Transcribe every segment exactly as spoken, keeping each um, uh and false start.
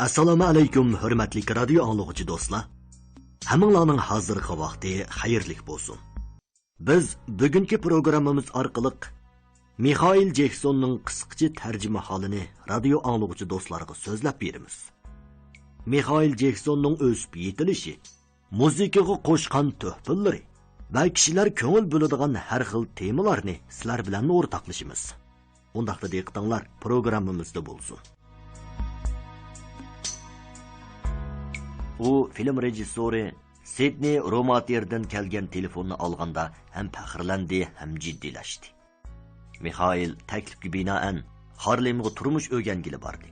ئەسسالامۇ ئەلەيكۇم، ھۆرمەتلىك رادىيو ئاڭلىغۇچى دوستلار. ھەممىڭلارنىڭ ھازىرقى ۋاقتى خەيرلىك بولسۇن. بىز بۈگۈنكى پروگراممىمىز ئارقىلىق مىخائىل جېكسوننىڭ قىسقىچە تەرجىمىھالىنى رادىيو ئاڭلىغۇچى دوستلارغا سۆزلەپ بېرىمىز. مىخائىل جېكسوننىڭ ئۆسۈپ يېتىلىشى، مۇزىكىغا قوشقان تۆھپىلىرى ۋە كىشىلەر كۆڭۈل بۆلىدىغان ھەر خىل تېمىلارنى سىلەر بىلەن ئورتاقلىشىمىز. ئۇنداقتا دىققىتىڭلار پروگراممىمىزدا بولسۇن. ئۇ فىلىم رېژىسسورى سىدنېي روماتېردىن كەلگەن تېلېفوننى ئالغاندا ھەم پەخىرلەندى، ھەم جىددىيلەشتى. مىخائىل تەكلىپكە بىنائەن خارلېمغا تۇرمۇش ئۆگەنگىلى باردى.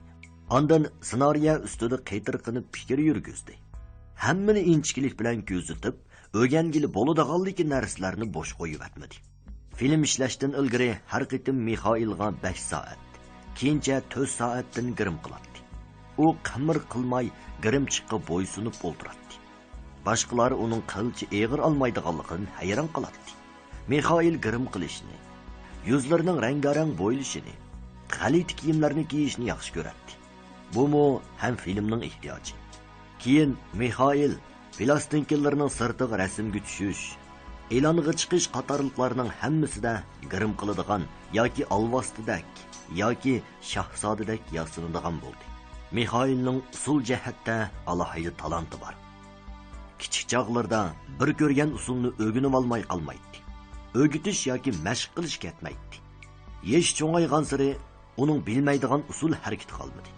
ئاندىن سېنارىيە ئۈستىدە قېتىرقىنىپ پىكىر يۈرگۈزدى. ھەممىنى ئىنچىكىلىك بىلەن كۆزىتىپ، ئۆگەنگىلى بولىدىغانلىكى نەرسىلەرنى بوش قويۇۋەتمىدى. فىلىم ئىشلەشتىن ئىلگىرى ھەر قېتىم مىخائىلغا بەش سائەت، كېيىنچە تۆت سائەتتىن گىرىم قىلاتتى. ئۇ قىمىر قىلماي گىرىمچىققا بويسۇنۇپ ئولتۇراتتى. باشقىلار ئۇنىڭ قىلچە ئېغىر ئالمايدىغانلىقىدىن ھەيران قالاتتى. مىخائىل گىرىم قىلىشنى، يۈزلىرىنىڭ رەڭگارەڭ بويىلىشىنى، غەلىتە كىيىملەرنى كىيىشنى ياخشى كۆرەتتى. بۇمۇ ھەم فىلىمنىڭ ئېھتىياجى. كېيىن مىخائىل پىلاستىنكىلىرىنىڭ سىرتىغا رەسىمگە چۈشۈش، ئېلانغا چىقىش قاتارلىقلارنىڭ ھەممىسىدە گىرىم قىلىدىغان ياكى ئالۋاستىدەك، ياكى شاھزادىدەك ياسىنىدىغان بولدى. مىخائىلنىڭ ئۇسۇل جەھەتتە ئالاھىدە تالانتى بار. كىچىك چاغلىرىدا بىر كۆرگەن ئۇسۇلنى ئۆگىنىۋالماي قالمايتتى. ئۆگىتىش ياكى مەشىق قىلىش كەتمەيتتى. يېشى چوڭايغانسېرى ئۇنىڭ بىلمەيدىغان ئۇسۇل ھەرىكىتى قالمىدى.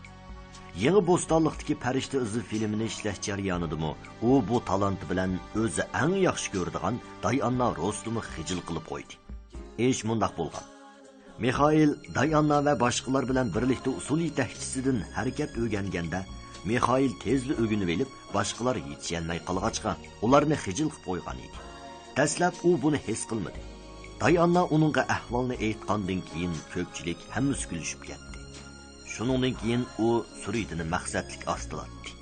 يېڭى بوستانلىقتىكى پەرىشتە ئىزى فىلىمىنى ئىشلەش جەريانىدىمۇ ئۇ بۇ تالانتى بىلەن ئۆزى ئەڭ ياخشى كۆرىدىغان دايئاننا روستىمۇ خىجىل قىلىپ قويدى. ئىش مۇنداق بولغان. مىخائىل دايئاننا ۋە باشقىلار بىلەن بىرلىكتە ئۇسسۇل يېتەكچىسىدىن ھەرىكەت ئۆگەنگەندە، مىخائىل تېزلا ئۆگىنىۋېلىپ، باشقىلار يېتىشەلمەي قالغاچقا، ئۇلارنى خىجىل قىلىپ قويغان ئىدى. دەسلەپ ئۇ بۇنى ھېس قىلمىدى. دايئاننا ئۇنىڭغا ئەھۋالنى ئېيتقاندىن كېيىن، كۆپچىلىك ھەممىسى كۈلۈشۈپ كەتتى. شۇنىڭدىن كېيىن ئۇ سۈرىتىنى مەقسەتلىك ئاستىلاتتى.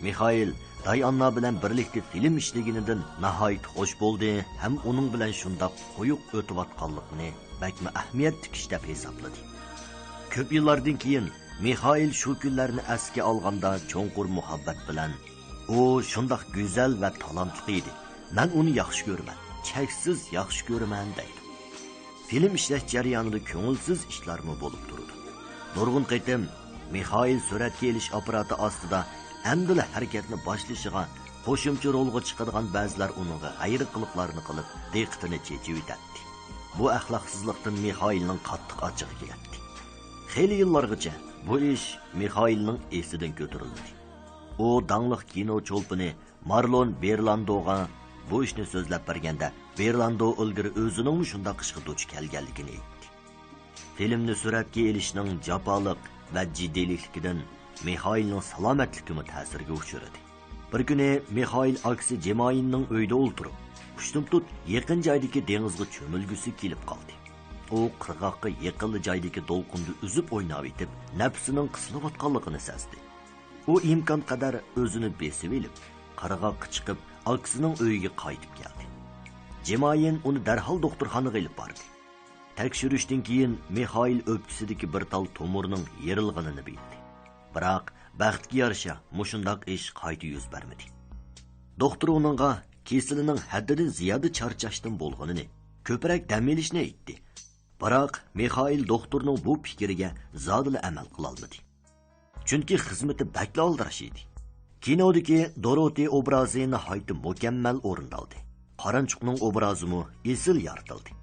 مىخائىل دايئاننا بىلەن بىرلىكتە فىلىم ئىشلىگىنىدىن ناھايىتى خوش بولدى ھەم ئۇنىڭ بىلەن شۇنداق قويۇق ئۆتۈۋاتقانلىقىنى بەكمۇ ئەھمىيەتلىك ئىش دەپ ھېسابلىدى. كۆپ يىللاردىن كېيىن مىخائىل شۇ كۈنلەرنى ئەسكە ئالغاندا چوڭقۇر مۇھەببەت بىلەن، «ئۇ شۇنداق گۈزەل ۋە تالانتلىق ئىدى. مەن ئۇنى ياخشى كۆرىمەن، چەكسىز ياخشى كۆرىمەن» دەيدۇ. فىلىم ئىشلەش جەريانىدا كۆڭۈلسىز ئىشلارمۇ بولۇپ تۇرىدۇ. نۇرغۇن قېتىم مىخائىل سۈرەتكە ئېلىش ئاپپاراتى ئاستىدا ئەمدىلا ھەرىكەتنى باشلىشىغا، قوشۇمچە رولغا چىقىدىغان بەزىلەر ئۇنىڭغا غەيرىي قىلىقلارنى قىلىپ، دىققىتىنى چېچىۋېتەتتى. بۇ ئەخلاقسىزلىقتىن مىخائىلنىڭ قاتتىق ئاچچىقى كېلەتتى. خېلى يىللارغىچە بۇ ئىش مىخائىلنىڭ ئېسىدىن كۆتۈرۈلمىدى. ئۇ داڭلىق كىنو چولپىنى مارلون بېرلاندوغا بۇ ئىشنى سۆزلەپ بەرگەندە، بېرلاندو ئىلگىرى ئۆزىنىڭمۇ شۇنداق ئىشقا دۇچ كەلگەنلىكىنى ئېيتتى. فىلىمنى سۈرەتكە ئېلىشنىڭ جاپالىق ۋە جىددىيلىكلىكىدىن مىخائىلنىڭ سالامەتلىكىمۇ تەسىرگە ئۇچرىدى. بىر كۈنى مىخائىل ئاكىسى جېمايىننىڭ ئۆيىدە ئولتۇرۇپ، ئۇشتۇمتۇت يېقىن جايدىكى دېڭىزغا چۆمۈلگۈسى كېلىپ قالدى. ئۇ قىرغاققا يېقىنلا جايدىكى دولقۇندا ئۈزۈپ ئويناۋېتىپ، نەپىسىنىڭ قىسىلىۋاتقانلىقىنى سەزدى. ئۇ ئىمكانقەدەر ئۆزىنى بېسىۋېلىپ، قىرغاققا چىقىپ، ئاكىسىنىڭ ئۆيىگە قايتىپ كەلدى. جېمايىن ئۇنى دەرھال دوختۇرخانىغا ئېلىپ باردى. تەكشۈرۈشتىن كېيىن مىخائىل ئۆپكىسىدىكى بىر تال تومۇرنىڭ يېرىلغىنىنى بىلدى. بىراق، بەختكە يارىشا، مۇشۇنداق ئىش قايتا يۈز بەرمىدى. دوختۇر ئۇنىڭغا كېسىلىنىڭ ھەددىدىن زىيادە چارچاشتىن بولغىنىنى، كۆپرەك دەم ئېلىشنى ئېيتتى. بىراق، مىخائىل دوختۇرنىڭ بۇ پىكرىگە زادىلا ئەمەل قىلالمىدى. چۈنكى خىزمىتى بەكلا ئالدىراش ئىدى. كىنودىكى دوروتى ئوبرازى ناھايىتى مۇكەممەل ئورۇندالدى. قارانچۇقنىڭ ئوبرازىمۇ ئېسىل يارىتىلدى.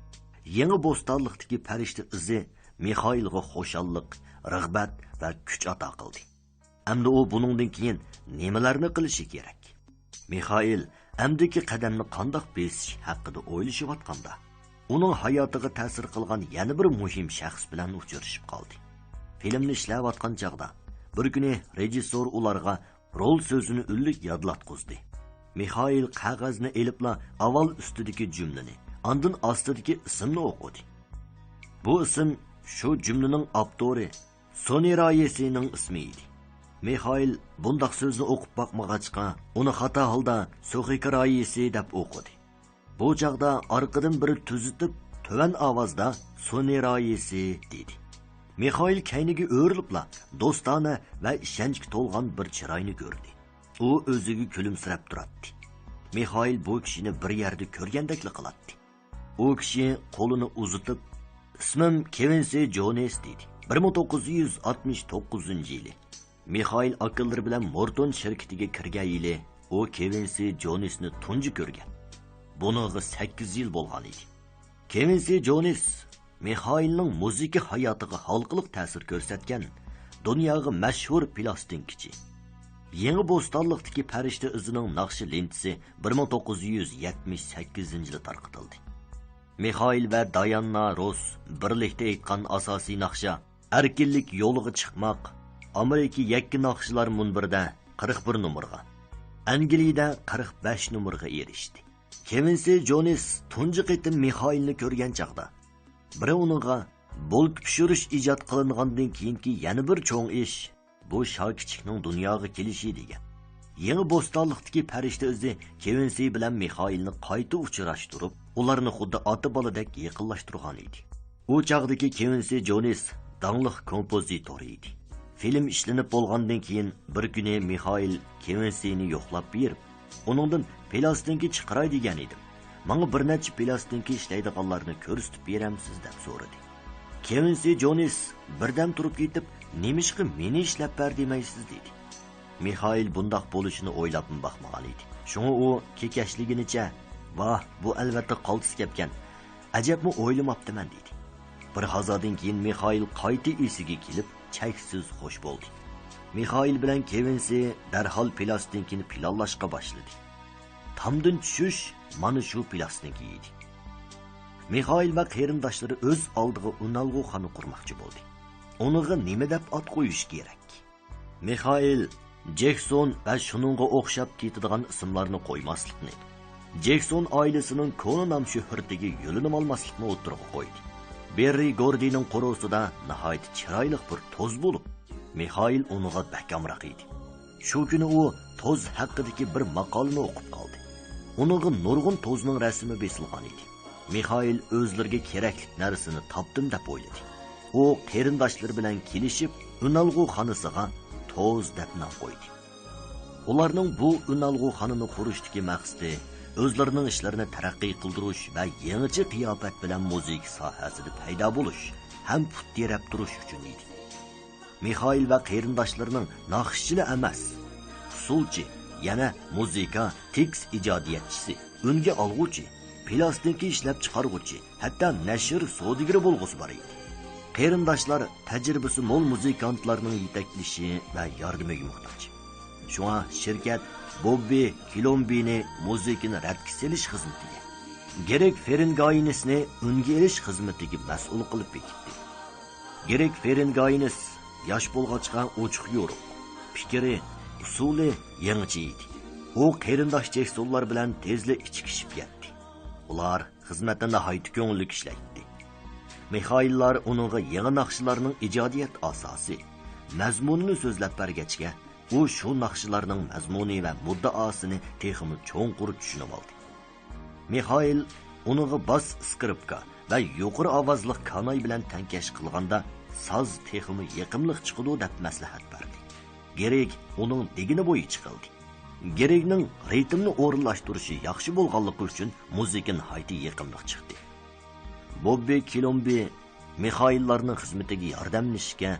يېڭى بوستانلىقتىكى پەرىشتە ئىزى مىخائىلغا خۇشاللىق، رىغبەت ۋە كۈچ ئاتا قىلدى. ئەمدى ئۇ بۇنىڭدىن كېيىن نېمىلەرنى قىلىشى كېرەك؟ مىخائىل ئەمدىكى قەدەمنى قانداق بېسىش ھەققىدە ئويلىشىۋاتقاندا، ئۇنىڭ ھاياتىغا تەسىر قىلغان يەنە بىر مۇھىم شەخس بىلەن ئۇچرىشىپ قالدى. فىلىمنى ئىشلەۋاتقان چاغدا، بىر كۈنى رېژىسسور ئۇلارغا رول سۆزىنى ئۈنلۈك يادلاتقۇزدى. مىخائىل قەغەزنى ئېلىپلا ئاۋۋال ئۈستىدىكى جۈملىنى، ئاندىن ئاستىدىكى ئىسىمنى ئوقۇدى. بۇ ئىسىم شۇ جۈملىنىڭ ئاپتورى سونى رايىسىنىڭ ئىسمى ئىدى. مىخائىل بۇنداق سۆزنى ئوقۇپ باقمىغاچقا، ئۇنى خاتا ھالدا سوخىكا رايىسى دەپ ئوقۇدى. بۇ چاغدا ئارقىدىن بىرى تۈزىتىپ، تۆۋەن ئاۋازدا سونى رايىسى دېدى. مىخائىل كەينىگە ئۆرۈلۈپلا دوستانە ۋە ئىشەنچكە تولغان بىر چىراينى كۆردى. ئۇ ئۆزىگە كۈلۈمسىرەپ تۇراتتى. مىخائىل بۇ كىشىنى بىر يەردە كۆرگەندەكلا قىلاتتى. ئۇ كىشى قولىنى ئۇزىتىپ، «ئىسمىم كېۋىنسى جونس» دېدى. بىر مىڭ توققۇز يۈز ئاتمىش توققۇزىنچى يىلى مىخائىل ئاكىلىرى بىلەن مورتون شىركىتىگە كىرگەن يىلى ئۇ كېۋىنسى جونسنى تۇنجى كۆرگەن. بۇنىڭغا سەككىز يىل بولغان ئىدى. كېۋىنسى جونس مىخائىلنىڭ مۇزىكا ھاياتىغا ھالقىلىق تەسىر كۆرسەتكەن دۇنياغا مەشھۇر پىلاستىنكىچى. يېڭى بوستانلىقتىكى پەرىشتە ئىزىنىڭ ناخشا لېنتىسى بىر مىڭ توققۇز يۈز يەتمىش سەككىزىنچى يىلى تارقىتىلدى. مىخائىل ۋە داياننا روس بىرلىكتە ئېيتقان ئاساسىي ناخشا «ئەركىنلىك يولىغا چىقماق» ئامېرىكا يەككە ناخشىلار مۇنبىرىدە قىرىق بىر نومۇرغا، ئەنگلىيەدە قىرىق بەش نومۇرغا ئېرىشتى. كېۋىنسى جونس تۇنجى قېتىم مىخائىلنى كۆرگەن چاغدا، بىرى ئۇنىڭغا «بولكا پىشۇرۇش» ئىجاد قىلىنغاندىن كېيىنكى يەنە بىر چوڭ ئىش، بۇ شاكىچىكنىڭ دۇنياغا كېلىشى، دېگەن. يېڭى بوستانلىقتىكى پەرىشتە ئىزى كېۋىنسى بىلەن مىخائىلنى قايتا ئۇچراشتۇرۇپ، ئۇلارنى خۇددى ئاتا-بالىدەك يېقىنلاشتۇرغان ئىدى. ئۇ چاغدىكى كېۋىنسى جونس داڭلىق كومپوزىتور ئىدى. فىلىم ئىشلىنىپ بولغاندىن كېيىن، بىر كۈنى مىخائىل كېۋىنسىنى يوقلاپ بېرىپ، ئۇنىڭدىن «پىلاستىنكا چىقىراي دېگەن ئىدىم. ماڭا بىر نەچچە پىلاستىنكا ئىشلەيدىغانلارنى كۆرسىتىپ بېرەمسىز؟» دەپ سورىدى. كېۋىنسى جونس بىردەم تۇرۇپ كېتىپ، «نېمىشقا مېنى ئىشلەپ بەر دېمەيسىز؟» دېدى. مىخائىل بۇنداق بولۇشىنى ئويلاپمۇ باقمىغان ئىدى. شۇڭا ئۇ كېكەچلىگىنىچە، «ۋاھ، بۇ ئەلۋەتتە قالتىس گەپكەن. ئەجەبمۇ ئويلىماپتىمەن» دېدى. بىر ھازادىن كېيىن مىخائىل قايتا ئېسىگە كېلىپ، چەكسىز خوش بولدى. مىخائىل بىلەن كېۋىنسى دەرھال پىلاستىنكىنى پىلانلاشقا باشلىدى. تامدىن چۈشۈش مانا شۇ پىلاستىنكا ئىدى. مىخائىل ۋە قېرىنداشلىرى ئۆز ئالدىغا ئۈنئالغۇخانا قۇرماقچى بولدى. ئۇنىڭغا نېمە دەپ ئات قويۇش كېرەك؟ مىخائىل جېكسون ۋە شۇنىڭغا ئوخشاپ كېتىدىغان ئىسىملارنى قويماسلىقنى، جېكسون ئائىلىسىنىڭ كونا نام-شۆھرىتىگە يۆلىنىۋالماسلىقنى ئوتتۇرىغا قويدى. بېررى گوردىنىڭ قورۇسىدا ناھايىتى چىرايلىق بىر توز بولۇپ، مىخائىل ئۇنىڭغا بەك ئامراق ئىدى. شۇ كۈنى ئۇ توز ھەققىدىكى بىر ماقالىنى ئوقۇپ قالدى. ئۇنىڭغا نۇرغۇن توزنىڭ رەسىمى بېسىلغان ئىدى. مىخائىل ئۆزلىرىگە كېرەكلىك نەرسىنى تاپتىم دەپ ئويلىدى. ئۇ قېرىنداشلىرى بىلەن كېلىشىپ، ئۈنئالغۇخانىسىغا توز دەپ نام قويدى. ئۇلارنىڭ بۇ ئۈنئالغۇخانىنى قۇرۇشتىكى مەقسىتى ئۆزلىرىنىڭ ئىشلىرىنى تەرەققىي قىلدۇرۇش ۋە يېڭىچە قىياپەت بىلەن مۇزىكا ساھەسىدە پەيدا بولۇش ھەم پۇت تىرەپ تۇرۇش ئۈچۈن ئىدى. مىخائىل ۋە قېرىنداشلىرىنىڭ ناخشىچىلا ئەمەس، ئۇسسۇلچى، يەنە مۇزىكا، تېكىست ئىجادىيەتچىسى، ئۈنگە ئالغۇچى، پىلاستىنكا ئىشلەپچىقارغۇچى، ھەتتا نەشر سودىگىرى بولغۇسى بار ئىدى. قېرىنداشلار تەجرىبىسى مول مۇزىكانتلارنىڭ يېتەكلىشى ۋە ياردىمىگە موھتاج. شۇڭا شىركەت بوببى كىلومبىنى مۇزىكىنى رەتكە سېلىش خىزمىتىگە، گېرېك فېرېنگاينىسنى ئۈنگە ئېلىش خىزمىتىگە مەسئۇل قىلىپ بېكىتتى. گېرېك فېرېنگاينىس ياش بولغاچقا ئوچۇق يورۇق، پىكرى، ئۇسۇلى يېڭىچە ئىدى. ئۇ قېرىنداش جېكسونلار بىلەن تېزلا ئىچىكىشىپ كەتتى. ئۇلار خىزمەتنى ناھايىتى كۆڭۈللۈك ئىشلەيتتى. مىخائىللار ئۇنىڭغا يېڭى ناخشىلارنىڭ ئىجادىيەت ئاساسى، مەزمۇنىنى سۆزلەپ بەرگەچكە، ئۇ شۇ ناخشىلارنىڭ مەزمۇنى ۋە مۇددىئاسىنى تېخىمۇ چوڭقۇر چۈشىنىۋالدى. مىخائىل ئۇنىڭغا باس ئىسكرىپكا ۋە يۇقىرى ئاۋازلىق كاناي بىلەن تەڭكەش قىلغاندا، ساز تېخىمۇ يېقىملىق چىقىدۇ، دەپ مەسلىھەت بەردى. گېرېك ئۇنىڭ دېگىنى بويىچە قىلدى. گېرېكنىڭ رىتىمنى ئورۇنلاشتۇرۇشى ياخشى بولغانلىقى ئۈچۈن مۇزىكا ناھايىتى يېقىملىق چىقتى. بوببى كىلومبى مىخائىللارنىڭ خىزمىتىگە ياردەملىشىشكە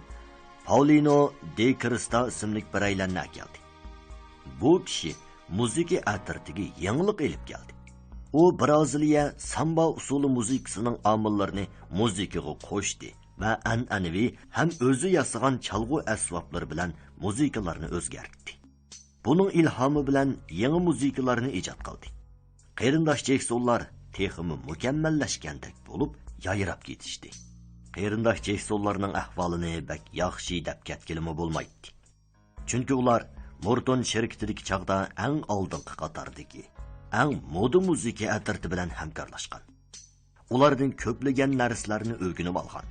پاۋلىنو دې كرىستا ئىسىملىك بىرەيلەننى ئەكەلدى. بۇ كىشى مۇزىكا ئەترىتىگە يېڭىلىق ئېلىپ كەلدى. ئۇ بىرازىلىيە سامبا ئۇسسۇلى مۇزىكىسىنىڭ ئامىللىرىنى مۇزىكىغا قوشتى ۋە ئەنئەنىۋى ھەم ئۆزى ياسىغان چالغۇ ئەسۋابلىرى بىلەن مۇزىكىلارنى ئۆزگەرتتى. بۇنىڭ ئىلھامى بىلەن يېڭى مۇزىكىلارنى ئىجاد قىلدى. قېرىنداش جېكسونلار تېخىمۇ مۇكەممەللەشكەندەك بولۇپ، يايراپ كېتىشتى. قېرىنداش جېكسونلارنىڭ ئەھۋالىنى بەك ياخشى دەپ كەتكىلىمۇ بولمايتتى. چۈنكى ئۇلار مورتون شىركىتىدىكى چاغدا ئەڭ ئالدىنقى قاتاردىكى، ئەڭ مودا مۇزىكا ئەترىتى بىلەن ھەمكارلاشقان. ئۇلاردىن كۆپلىگەن نەرسىلەرنى ئۆگىنىۋالغان.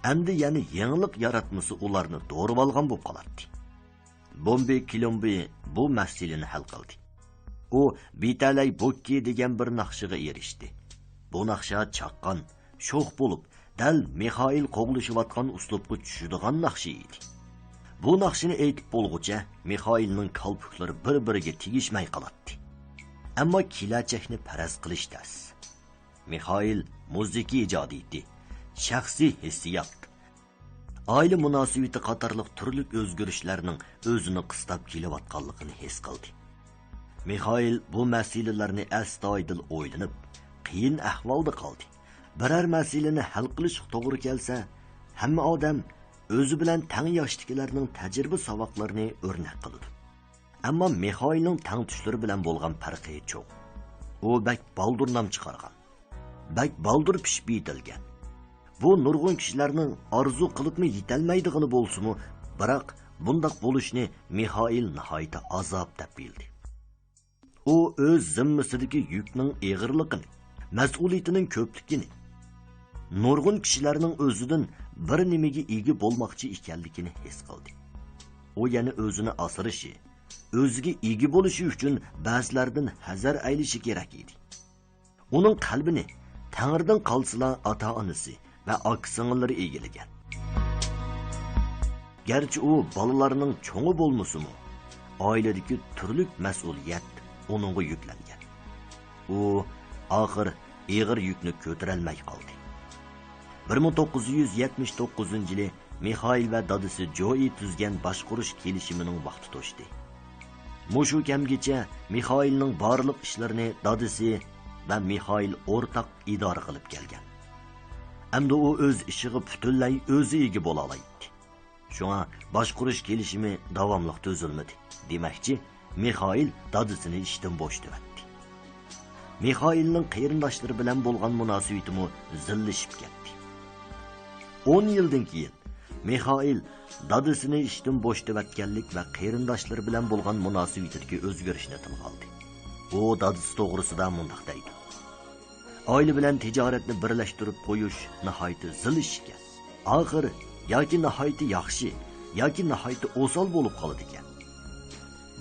ئەمدى يەنە يېڭىلىق ياراتمىسا، ئۇلارنى دورىۋالغان بولۇپ قالاتتى. بومبى كىلومبى بۇ مەسىلىنى ھەل قىلدى. ئۇ بىتەلەي بوككى دېگەن بىر ناخشىغا ئېرىشتى. بۇ ناخشا چاققان، شوخ بولۇپ، دەل مىخائىل قوغلىشىۋاتقان ئۇسلۇبقا چۈشىدىغان ناخشا ئىدى. بۇ ناخشىنى ئېيتىپ بولغۇچە مىخائىلنىڭ كالپۇكلىرى بىر-بىرىگە تېگىشمەي قالاتتى. ئەمما كېلەچەكنى پەرەز قىلىش تەس. مىخائىل مۇزىكا ئىجادىيىتى، شەخسىي ھېسسىيات، ئائىلە مۇناسىۋىتى قاتارلىق تۈرلۈك ئۆزگىرىشلەرنىڭ ئۆزىنى قىستاپ كېلىۋاتقانلىقىنى ھېس قىلدى. مىخائىل بۇ مەسىلىلەرنى ئەستايىدىل ئويلىنىپ، قىيىن ئەھۋالدا قالدى. بىرەر مەسىلىنى ھەل قىلىشقا توغرا كەلسە، ھەممە ئادەم ئۆزى بىلەن تەڭ ياشتىكىلەرنىڭ تەجرىبە ساۋاقلىرىنى ئۆرنەك قىلىدۇ. ئەمما مىخائىلنىڭ تەڭتۇشلىرى بىلەن بولغان پەرقى چوڭ. ئۇ بەك بالدۇر نام چىقارغان. بەك بالدۇر پىشىپ يېتىلگەن. بۇ نۇرغۇن كىشىلەرنىڭ ئارزۇ قىلىپمۇ يېتەلمەيدىغىنى بولسىمۇ، بىراق بۇنداق بولۇشنى مىخائىل ناھايىتى ئازاب دەپ بىلدى. ئۇ ئۆز زىممىسىدىكى يۈكنىڭ ئېغىرلىقىنى، مەسئۇلىيىتىنىڭ كۆپلۈكىنى، نۇرغۇن كىشىلەرنىڭ ئۆزىدىن بىر نېمىگە ئىگە بولماقچى ئىكەنلىكىنى ھېس قىلدى. ئۇ يەنە ئۆزىنى ئاسرىشى، ئۆزىگە ئىگە بولۇشى ئۈچۈن بەزىلەردىن ھەزەر ئەيلىشى كېرەك ئىدى. ئۇنىڭ قەلبىنى تەڭرىدىن قالسىلا ئاتا-ئانىسى ۋە ئاكا-سىڭىللىرى ئىگىلىگەن. گەرچە ئۇ بالىلارنىڭ چوڭى بولمىسىمۇ، ئائىلىدىكى تۈرلۈك مەسئۇلىيەت ئۇنىڭغا يۈكلەنگەن. ئۇ ئاخىر ئېغىر يۈكنى كۆتۈرەلمەي قالدى. بىر مىڭ توققۇز يۈز يەتمىش توققۇزىنچى يىلى مىخائىل ۋە دادىسى جوئى تۈزگەن باشقۇرۇش كېلىشىمىنىڭ ۋاقتى توشتى. مۇشۇ كەمگىچە مىخائىلنىڭ بارلىق ئىشلىرىنى دادىسى ۋە مىخائىل ئورتاق ئىدارە قىلىپ كەلگەن. ئەمدى ئۇ ئۆز ئىشىغا پۈتۈنلەي ئۆزى ئىگە بولالايتتى. شۇڭا باشقۇرۇش كېلىشىمى داۋاملىق تۈزۈلمىدى. دېمەكچى، مىخائىل دادىسىنى ئىشتىن بوشىتىۋەتتى. مىخائىلنىڭ قېرىنداشلىرى بىلەن بولغان مۇناسىۋىتىمۇ زىللىشىپ كەتتى. ئون يىلدىن كېيىن مىخائىل دادىسىنى ئىشتىن بوشىتىۋەتكەنلىك ۋە قېرىنداشلىرى بىلەن بولغان مۇناسىۋىتىدىكى ئۆزگىرىشنى تىلغا ئالدى. ئۇ دادىسى توغرىسىدا مۇنداق دەيدۇ: ئائىلە بىلەن تىجارەتنى بىرلەشتۈرۈپ قويۇش ناھايىتى زىل ئىش ئىكەن. ئاخىر ياكى ناھايىتى ياخشى، ياكى ناھايىتى ئوسال بولۇپ قالىدىكەن.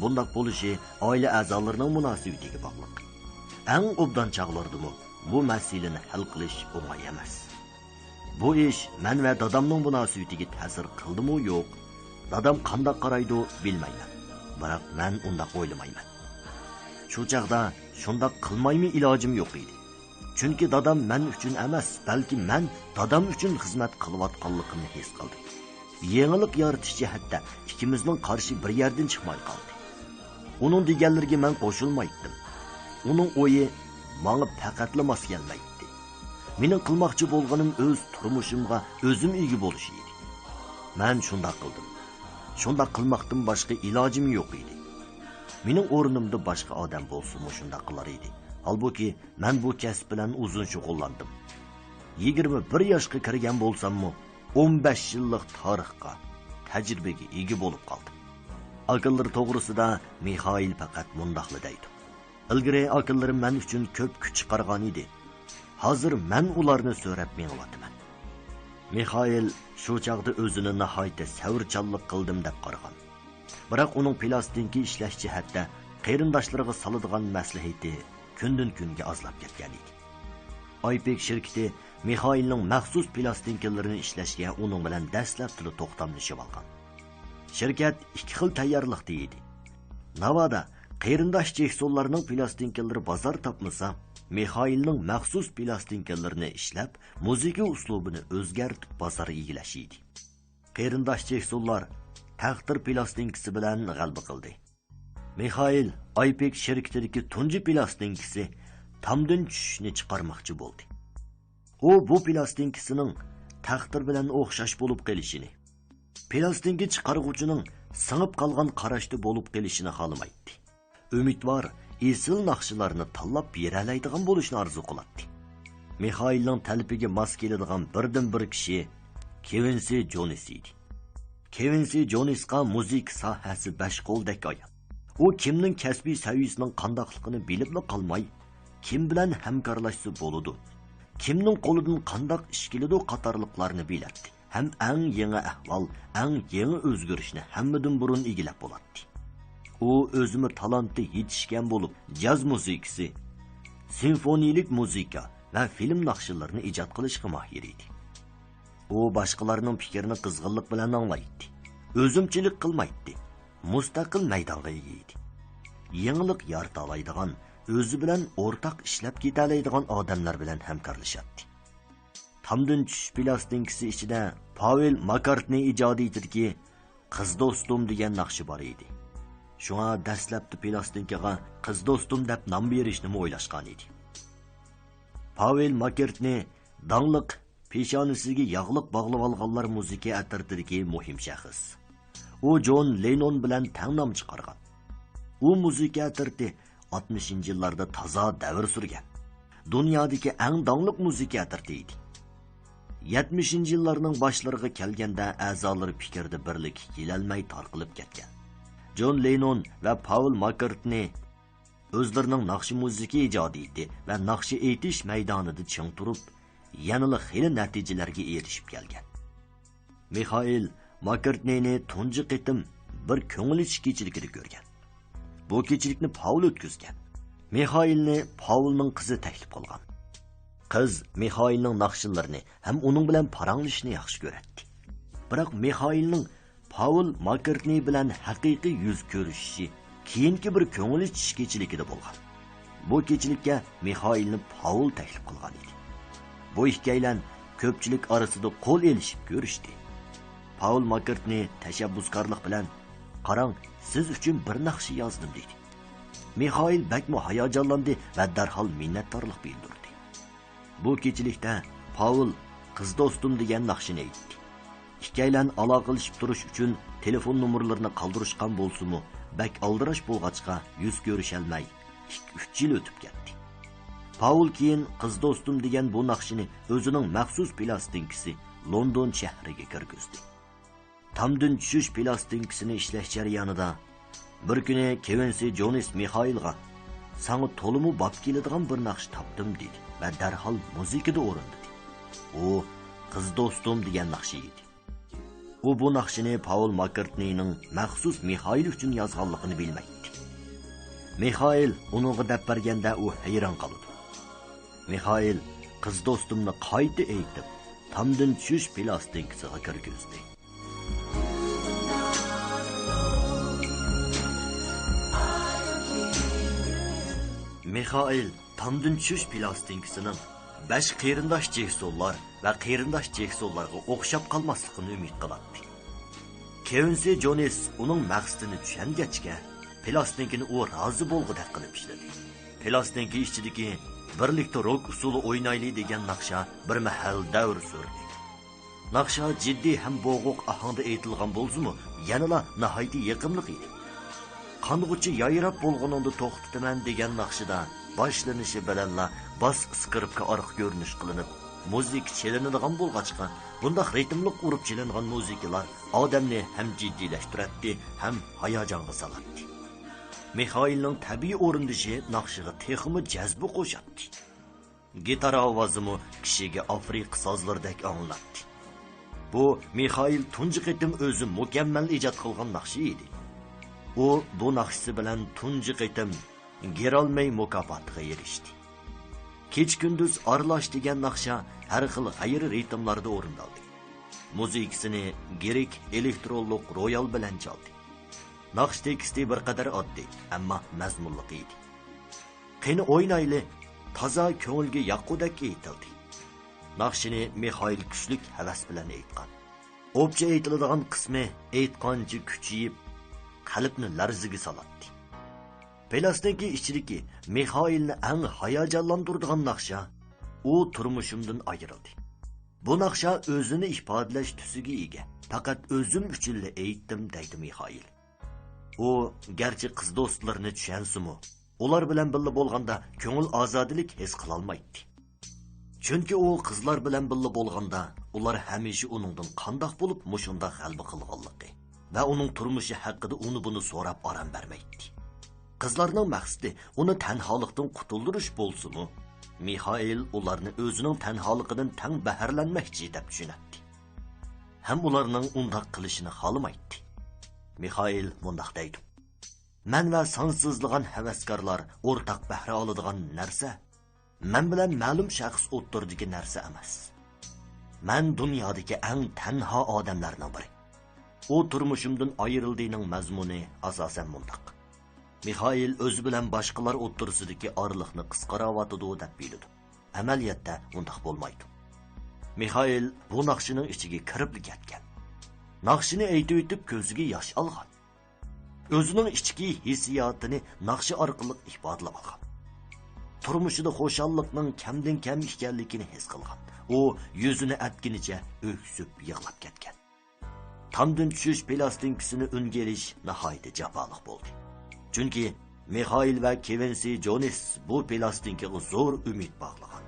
بۇنداق بولۇشى ئائىلە ئەزالىرىنىڭ مۇناسىۋىتىگە باغلىق. ئەڭ ئوبدان چاغلىرىدىمۇ بۇ مەسىلىنى ھەل قىلىش ئوڭاي ئەمەس. بۇ ئىش مەن ۋە دادامنىڭ مۇناسىۋىتىگە تەسىر قىلدىمۇ يوق، دادام قانداق قارايدۇ بىلمەيمەن. بىراق مەن ئۇنداق ئويلىمايمەن. شۇ چاغدا شۇنداق قىلمايمۇ ئىلاجىم يوق ئىدى. چۈنكى دادام مەن ئۈچۈن ئەمەس، بەلكى مەن دادام ئۈچۈن خىزمەت قىلىۋاتقانلىقىمنى ھېس قىلدىم. يېڭىلىق يارىتىش جەھەتتە ئىككىمىزنىڭ قارىشى بىر يەردىن چىقماي قالدى. ئۇنىڭ دېگەنلىرىگە مەن قوشۇلمايتتىم. ئۇنىڭ ئويى ماڭا پەقەتلا ماس كەلمەيتتى. مېنىڭ قىلماقچى بولغىنىم ئۆز تۇرمۇشۇمغا ئۆزۈم ئىگە بولۇش ئىدى. مەن شۇنداق قىلدىم. شۇنداق قىلماقتىن باشقا ئىلاجىم يوق ئىدى. مېنىڭ ئورنۇمدا باشقا ئادەم بولسىمۇ شۇنداق قىلار ئىدى. ھالبۇكى، مەن بۇ كەسىپ بىلەن ئۇزۇن شۇغۇللاندىم. يىگىرمە بىر ياشقا كىرگەن بولساممۇ، ئون بەش يىللىق تارىخقا، تەجرىبىگە ئىگە بولۇپ قالدىم. ئاكىلىرى توغرىسىدا مىخائىل پەقەت مۇنداقلا دەيدۇ: ئىلگىرى ئاكىلىرىم مەن ئۈچۈن كۆپ كۈچ چىقارغان ئىدى. ھازىر مەن ئۇلارنى سۆرەپ مېڭىۋاتىمەن. مىخائىل شۇ چاغدا ئۆزىنى ناھايىتى سەۋرچانلىق قىلدىم دەپ قارىغان. بىراق ئۇنىڭ پىلاستىنكا ئىشلەش جەھەتتە قېرىنداشلىرىغا سالىدىغان مەسلىھىتى كۈندىن-كۈنگە ئازلاپ كەتكەن ئىدى. ئايپېك شىركىتى مىخائىلنىڭ مەخسۇس پىلاستىنكىلىرىنى ئىشلەشكە ئۇنىڭ بىلەن دەسلەپتىلا توختاملىشىۋالغان. شىركەت ئىككى خىل تەييارلىقتا ئىدى. ناۋادا قېرىنداش جېكسونلارنىڭ پىلاستىنكىلىرى بازار تاپمىسا، مىخائىلنىڭ مەخسۇس پىلاستىنكىلىرىنى ئىشلەپ، مۇزىكا ئۇسلۇبىنى ئۆزگەرتىپ بازار ئىگىلەش ئىدى. قېرىنداش جېكسونلار تەقدىر پىلاستىنكىسى بىلەن غەلىبە قىلدى. مىخائىل ئايپېك شىركىتىدىكى تۇنجى پىلاستىنكىسى تامدىن چۈشۈشنى چىقارماقچى بولدى. ئۇ بۇ پىلاستىنكىسىنىڭ تەقدىر بىلەن ئوخشاش بولۇپ قېلىشىنى، پىلاستىنكا چىقارغۇچىنىڭ سىڭىپ قالغان قاراشتا بولۇپ قېلىشىنى خالىمايتتى. ئۈمىدۋار، ئېسىل ناخشىلارنى تاللاپ بېرەلەيدىغان بولۇشنى ئارزۇ قىلاتتى. مىخائىلنىڭ تەلىپىگە ماس كېلىدىغان بىردىنبىر كىشى كېۋىنسى جونس ئىدى. كېۋىنسى جونسقا مۇزىكا ساھەسى بەش قولدەك ئايان. ئۇ كىمنىڭ كەسپىي سەۋىيىسىنىڭ قانداقلىقىنى بىلىپلا قالماي، كىم بىلەن ھەمكارلاشسا بولىدۇ، كىمنىڭ قولىدىن قانداق ئىش كېلىدۇ قاتارلىقلارنى بىلەتتى. ھەم ئەڭ يېڭى ئەھۋال، ئەڭ يېڭى ئۆزگىرىشنى ھەممىدىن بۇرۇن ئىگىلەپ بولاتتى. ئۇ ئۆزىمۇ تالانتى يېتىشكەن بولۇپ، جاز مۇزىكىسى، سىمفونىيىلىك مۇزىكا ۋە فىلىم ناخشىلىرىنى ئىجاد قىلىشقا ماھىر ئىدى. ئۇ باشقىلارنىڭ پىكرىنى قىزغىنلىق بىلەن ئاڭلايتتى. ئۆزۈمچىلىك قىلمايتتى. مۇستەقىل مەيدانغا ئىگە ئىدى. يېڭىلىق يارىتالايدىغان، ئۆزى بىلەن ئورتاق ئىشلەپ كېتەلەيدىغان ئادەملەر بىلەن ھەمكارلىشاتتى. تامدىن چۈشۈش پىلاستىنكىسى ئىچىدە پاۋېل ماككارتنى ئىجادىيىتىدىكى قىز دوستۇم دېگەن ناخشا بار ئىدى. شۇڭا دەسلەپتە پىلاستىنكىغا قىز دوستۇم دەپ نام بېرىشنىمۇ ئويلاشقان ئىدى. پاۋېل ماككارتنى داڭلىق پېشانىسىگە ياغلىق باغلىۋالغانلار مۇزىكا ئەترىتىدىكى مۇھىم شەخس. ئۇ جون لېنون بىلەن تەڭ نام چىقارغان. ئۇ مۇزىكا ئەترىتى ئاتمىشىنچى يىللاردا تازا دەۋر سۈرگەن. دۇنيادىكى ئەڭ داڭلىق مۇزىكا ئەترىتى ئىدى. يەتمىشىنچى يىللارنىڭ باشلىرىغا كەلگەندە ئەزالىرى پىكىردە بىرلىككە كېلەلمەي تارقىلىپ كەتكەن. جون لېنون ۋە پاۋېل ماككارتنى ئۆزلىرىنىڭ ناخشا مۇزىكا ئىجادىيىتى ۋە ناخشا ئېيتىش مەيدانىدا چىڭ تۇرۇپ، يەنىلا خېلى نەتىجىلەرگە ئېرىشىپ كەلگەن. مىخائىل ماككارتنىنى تۇنجى قېتىم بىر كۆڭۈل ئېچىش كېچىلىكىدە كۆرگەن. بۇ كېچىلىكنى پاۋېل ئۆتكۈزگەن. مىخائىلنى پاۋېلنىڭ قىزى تەكلىپ قىلغان. قىز مىخائىلنىڭ ناخشىلىرىنى ھەم ئۇنىڭ بىلەن پاراڭلىشىشنى ياخشى كۆرەتتى. بىراق مىخائىلنىڭ پاۋېل ماككارتنى بىلەن ھەقىقىي يۈز كۆرۈشۈشى كېيىنكى بىر كۆڭۈل ئېچىش كېچىلىكىدە بولغان. بۇ كېچىلىككە مىخائىلنى پاۋېل تەكلىپ قىلغان ئىدى. بۇ ئىككىيلەن كۆپچىلىك ئارىسىدا قول ئېلىشىپ كۆرۈشتى. پاۋېل ماككارتنى تەشەببۇسكارلىق بىلەن، «قاراڭ، سىز ئۈچۈن بىر ناخشا يازدىم» دېدى. مىخائىل بەكمۇ ھاياجانلاندى ۋە دەرھال مىننەتدارلىق بىلدۈردى. بۇ كېچىلىكتە پاۋېل «قىز دوستۇم» دېگەن ناخشىنى ئېيتتى. ئىككىيلەن ئالاقىلىشىپ تۇرۇش ئۈچۈن تېلېفون نومۇرلىرىنى قالدۇرۇشقان بولسىمۇ، بەك ئالدىراش بولغاچقا يۈز كۆرۈشەلمەي ئىككى، ئۈچ يىل ئۆتۈپ كەتتى. پاۋېل كېيىن «قىز دوستۇم» دېگەن بۇ ناخشىنى ئۆزىنىڭ مەخسۇس پىلاستىنكىسى لوندون شەھىرىگە كىرگۈزدى. تامدىن چۈشۈش پىلاستىنكىسىنى ئىشلەش جەريانىدا بىر كۈنى كېۋىنسى جونس مىخائىلغا، «ساڭا تولىمۇ باب كېلىدىغان بىر ناخشا تاپتىم» دېدى ۋە دەرھال مۇزىكىدا ئورۇندىدى. ئۇ «قىز دوستۇم» دېگەن ناخشا ئىدى. ئۇ بۇ ناخشىنى پاۋېل ماككارتنىنىڭ مەخسۇس مىخائىل ئۈچۈن يازغانلىقىنى بىلمەيتتى. مىخائىل ئۇنىڭغا دەپ بەرگەندە ئۇ ھەيران قالىدۇ. مىخائىل «قىز دوستۇمنى» قايتا ئېيتىپ، تامدىن چۈشۈش پىلاستىنكىسىغا كىرگۈزدى. مىخائىل تامدىن چۈشۈش پىلاستىنكىسىنىڭ بەش قېرىنداش جېكسونلار ۋە قېرىنداش جېكسونلارغا ئوخشاپ قالماسلىقىنى ئۈمىد قىلاتتى. كېۋىنسى جونس ئۇنىڭ مەقسىتىنى چۈشەنگەچكە، پىلاستىنكىنى ئۇ رازى بولغۇدەك قىلىپ ئىشلىدى. پىلاستىنكا ئىچىدىكى «بىرلىكتە روك ئۇسسۇلى ئوينايلى» دېگەن ناخشا بىر مەھەل دەۋر سۈردى. ناخشا جىددىي ھەم بوغۇق ئاھاڭدا ئېيتىلغان بولسىمۇ، يەنىلا ناھايىتى يېقىملىق ئىدى. «قانغۇچە يايراپ بولغىنىڭدا توختىتىمەن» دېگەن ناخشىدا باشلىنىشى بىلەنلا باس ئىسكىرىپكا ئارقا كۆرۈنۈش قىلىنىپ، مۇزىكا چېلىنىدىغان بولغاچقا، بۇنداق رىتىملىق ئۇرۇپ چېلىنغان مۇزىكىلار ئادەمنى ھەم جىددىيلەشتۈرەتتى، ھەم ھاياجانغا سالاتتى. مىخائىلنىڭ تەبىئىي ئورۇندىشى ناخشىغا تېخىمۇ جەزبە قوشاتتى. گىتار ئاۋازىمۇ كىشىگە ئافرىقا سازلىرىدەك ئاڭلىناتتى. بۇ مىخائىل تۇنجى قېتىم ئۆزى مۇكەممەل ئىجاد قىلغان ناخشا ئىدى. ئۇ بۇ ناخشىسى بىلەن تۇنجى قېتىم گېرالمەي مۇكاپاتىغا ئېرىشتى. «كېچە-كۈندۈز ئارىلاش» دېگەن ناخشا ھەر خىل غەيرىي رىتىملاردا ئورۇندالدى. مۇزىكىسىنى گرېك ئېلېكترونلۇق رويال بىلەن چالدى. ناخشا تېكىستى بىر قەدەر ئاددىي، ئەمما مەزمۇنلۇق ئىدى. «قېنى ئوينايلى» تازا كۆڭۈلگە ياققۇدەك ئېيتىلدى. ناخشىنى مىخائىل كۈچلۈك ھەۋەس بىلەن ئېيتقان. ئوپچە ئېيتىلىدىغان قىسمى ئېيتقانچە كۈچىيىپ، قەلبنى لەرزىگە سالاتتى. پىلاستىنكا ئىچىدىكى مىخائىلنى ئەڭ ھاياجانلاندۇرىدىغان ناخشا «ئۇ تۇرمۇشۇمدىن ئايرىلدى. بۇ ناخشا ئۆزىنى ئىپادىلەش تۈسىگە ئىگە، پەقەت ئۆزۈم ئۈچۈنلا ئېيتتىم» دەيدۇ مىخائىل. ئۇ گەرچە قىز دوستلىرىنى چۈشەنسىمۇ، ئۇلار بىلەن بىللە بولغاندا كۆڭۈل ئازادىلىك ھېس قىلالمايتتى. چۈنكى ئۇ قىزلار بىلەن بىللە بولغاندا، ئۇلار ھەمىشە ئۇنىڭدىن قانداق بولۇپ مۇشۇنداق غەلىبە قىلغانلىقى ۋە ئۇنىڭ تۇرمۇشى ھەققىدە ئۇنى-بۇنى سوراپ ئارام بەرمەيتتى. قىزلارنىڭ مەقسىتى ئۇنى تەنھالىقتىن قۇتۇلدۇرۇش بولسىمۇ، مىخائىل ئۇلارنى ئۆزىنىڭ تەنھالىقىدىن تەڭ بەھرىلەنمەكچى دەپ چۈشىنەتتى. ھەم ئۇلارنىڭ ئۇنداق قىلىشىنى خالىمايتتى. مىخائىل مۇنداق دەيدۇ: «مەن ۋە سانسىزلىغان ھەۋەسكارلار ئورتاق بەھرە ئالىدىغان نەرسە، مەن بىلەن مەلۇم شەخس ئوتتۇرىدىكى نەرسە ئەمەس. مەن دۇنيادىكى ئەڭ تەنھا ئادەملەرنىڭ بىرى. ئۇ تۇرمۇشۇمدىن ئايرىلدىنىڭ مەزمۇنى ئاساسەن مۇنداق. مىخائىل ئۆزى بىلەن باشقىلار ئوتتۇرىسىدىكى ئارىلىقنى قىسقاراۋاتىدۇ دەپ بىلىدۇ. ئەمەلىيەتتە ئۇنداق بولمايدۇ. مىخائىل بۇ ناخشىنىڭ ئىچىگە كىرىپلا كەتكەن. ناخشىنى ئېيتىۋېتىپ كۆزىگە ياش ئالغان. ئۆزىنىڭ ئىچكى ھېسسىياتىنى ناخشا ئارقىلىق ئىپادىلەپ ئالغان. تۇرمۇشىدا خۇشاللىقنىڭ كەمدىن كەم ئىكەنلىكىنى ھېس قىلغان. ئۇ يۈزىنى ئەتكىنىچە ئۆكسۈپ يىغلاپ كەتكەن. تامدىن چۈشۈش پىلاستىنكىسىنى ئۈنگە ئېلىش ناھايىتى جاپالىق بولدى. چۈنكى مىخائىل ۋە كېۋىنسى جونىس بۇ پىلاستىنكىغا زور ئۈمىد باغلىغان.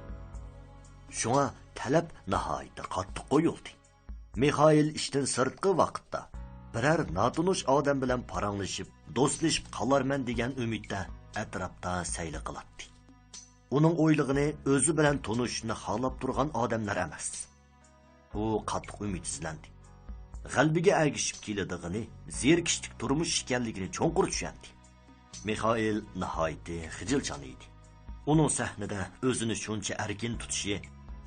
شۇڭا تەلەپ ناھايىتى قاتتىق قويۇلدى. مىخائىل ئىشتىن سىرتقى ۋاقىتتا بىرەر ناتونۇش ئادەم بىلەن پاراڭلىشىپ، دوستلىشىپ قالارمەن دېگەن ئۈمىدتە ئەتراپتا سەيلە قىلاتتى. ئۇنىڭ ئويلىغىنى ئۆزى بىلەن تونۇشۇشنى خالاپ تۇرغان ئادەملەر ئەمەس. ئۇ قاتتىق ئۈمىدسىزلەندى. غەلىبىگە ئەگىشىپ كېلىدىغىنى زېرىكىشلىك تۇرمۇش ئىكەنلىكىنى چوڭقۇر چۈشەندى. مىخائىل ناھايىتى خىجىلچان ئىدى. ئۇنىڭ سەھنىدە ئۆزىنى شۇنچە ئەركىن تۇتۇشى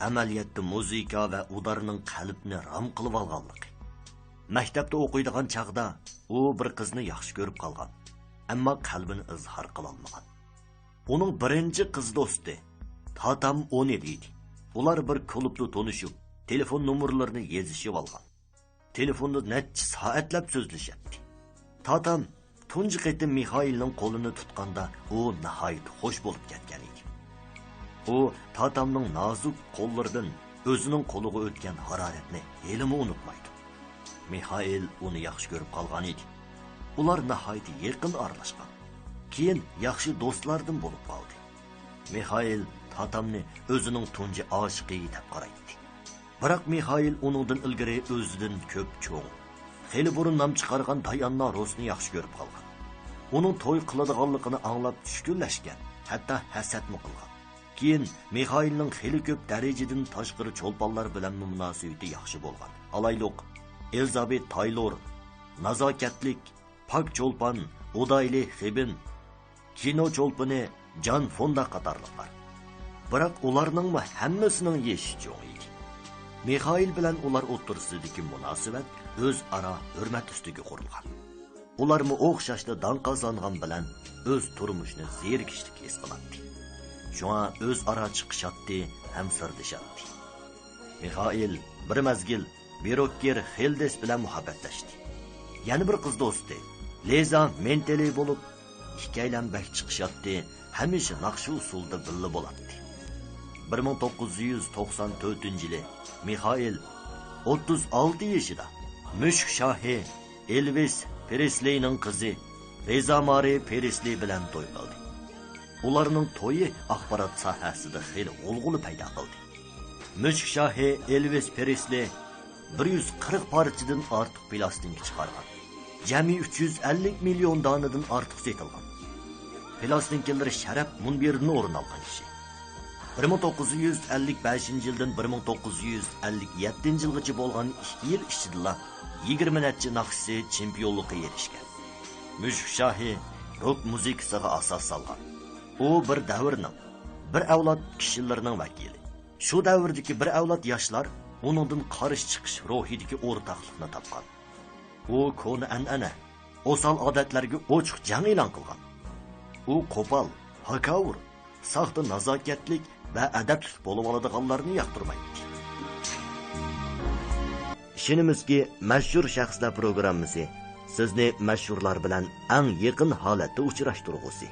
ئەمەلىيەتتە مۇزىكا ۋە ئۇدارنىڭ قەلبنى رام قىلىۋالغانلىقى. مەكتەپتە ئوقۇيدىغان چاغدا ئۇ بىر قىزنى ياخشى كۆرۈپ قالغان، ئەمما قەلبىنى ئىزھار قىلالمىغان. ئۇنىڭ بىرىنچى قىز دوستى تاتام ئون ئىدى. ئۇلار بىر كۇلۇبتا تونۇشۇپ، تېلېفون نومۇرلىرىنى يېزىشىۋالغان. تېلېفوندا نەچچە سائەتلەپ سۆزلىشەتتى. تاتام تۇنجى قېتىم مىخائىلنىڭ قولىنى تۇتقاندا، ئۇ ناھايىتى خوش بولۇپ كەتكەن ئىدى. ئۇ تاتامنىڭ نازۇك قوللىرىدىن ئۆزىنىڭ قولىغا ئۆتكەن ھارارەتنى ھېلىمۇ ئۇنتۇمايدۇ. مىخائىل ئۇنى ياخشى كۆرۈپ قالغان ئىدى. ئۇلار ناھايىتى يېقىن ئارىلاشقان. كېيىن ياخشى دوستلاردىن بولۇپ قالدى. مىخائىل تاتامنى ئۆزىنىڭ تۇنجى ئاشىقى دەپ قارايتتى. بىراق مىخائىل ئۇنىڭدىن ئىلگىرى ئۆزىدىن كۆپ چوڭ، خېلى بۇرۇن نام چىقارغان داياننا روسنى ياخشى كۆرۈپ قالغان. ئۇنىڭ توي قىلىدىغانلىقىنى ئاڭلاپ چۈشكۈنلەشكەن، ھەتتا ھەسەتمۇ قىلغان. كېيىن مىخائىلنىڭ خېلى كۆپ دەرىجىدىن تاشقىرى چولپانلار بىلەنمۇ مۇناسىۋىتى ياخشى بولغان. ئالايلۇق، ئېلىزابېت تايلور، نازاكەتلىك، پاك چولپان، ئۇدايلى خېبىن، كىنو چولپىنى جان فوندا قاتارلىقلار. بىراق ئۇلارنىڭمۇ ھەممىسىنىڭ يېشى چوڭ ئىدى. مىخائىل بىلەن ئۇلار ئوتتۇرىسىدىكى مۇناسىۋەت ئۆزئارا ھۆرمەت ئۈستىگە قۇرۇلغان. ئۇلارمۇ ئوخشاشلا داڭ قازانغان بىلەن ئۆز تۇرمۇشىنى زېرىكىشلىك ھېس قىلاتتى. شۇڭا ئۆزئارا چىقىشاتتى ھەم سىردىشاتتى. مىخائىل بىر مەزگىل بىروككېر خىلدېس بىلەن مۇھەببەتلەشتى. يەنە بىر قىز دوستى لىزا مېنتېلى بولۇپ، ئىككىيلەن بەك چىقىشاتتى، ھەمىشە ناخشا ئۇسسۇلدا بىللە بولاتتى. بىر مىڭ توققۇز يۈز توقسان تۆتىنچى يىلى مىخائىل ئوتتۇز ئالتە يېشىدا مۈشۈك شاھى ئېلۋىس پرېسلىنىڭ قىزى رىزا مارى پرېسلى بىلەن توي قىلدى. ئۇلارنىڭ تويى ئاخبارات ساھەسىدە خېلى غۇلغۇلا پەيدا قىلدى. مۈشۈك شاھى ئېلۋىس پرېسلى بىر يۈز قىرىق پارچىدىن ئارتۇق پىلاستىنكا چىقارغان. جەمئىي ئۈچ يۈز ئەللىك مىليون دانىدىن ئارتۇق سېتىلغان. پىلاستىنكىلىرى شەرەپ مۇنبىرىدىن ئورۇن ئالغان كىشى. بىر مىڭ توققۇز يۈز ئەللىك بەشىنچى يىلدىن بىر مىڭ توققۇز يۈز ئەللىك يەتتىنچى يىلغىچە بولغان ئىككى يىل ئىچىدىلا يىگىرمە نەچچە ناخشىسى چېمپىيونلۇققا ئېرىشكەن. مۈشۈك شاھى روك مۇزىكىسىغا ئاساس سالغان. ئۇ بىر دەۋرنىڭ، بىر ئەۋلاد كىشىلىرىنىڭ ۋەكىلى. شۇ دەۋردىكى بىر ئەۋلاد ياشلار ئۇنىڭدىن قارشى چىقىش روھىدىكى ئورتاقلىقنى تاپقان. ئۇ كونا ئەنئەنە، ئوسال ئادەتلەرگە ئوچۇق جەڭ ئېلان قىلغان. ئۇ قوپال، ھاكاۋۇر، ساختا نازاكەتلىك ۋە ئەدەپلىك بولۇۋالىدىغانلارنى ياقتۇرمايتتى. ئىشىنىمىزكى، مەشھۇر شەخسلەر پروگراممىسى سىزنى مەشھۇرلار بىلەن ئەڭ يېقىن ھالەتتە ئۇچراشتۇرغۇسى.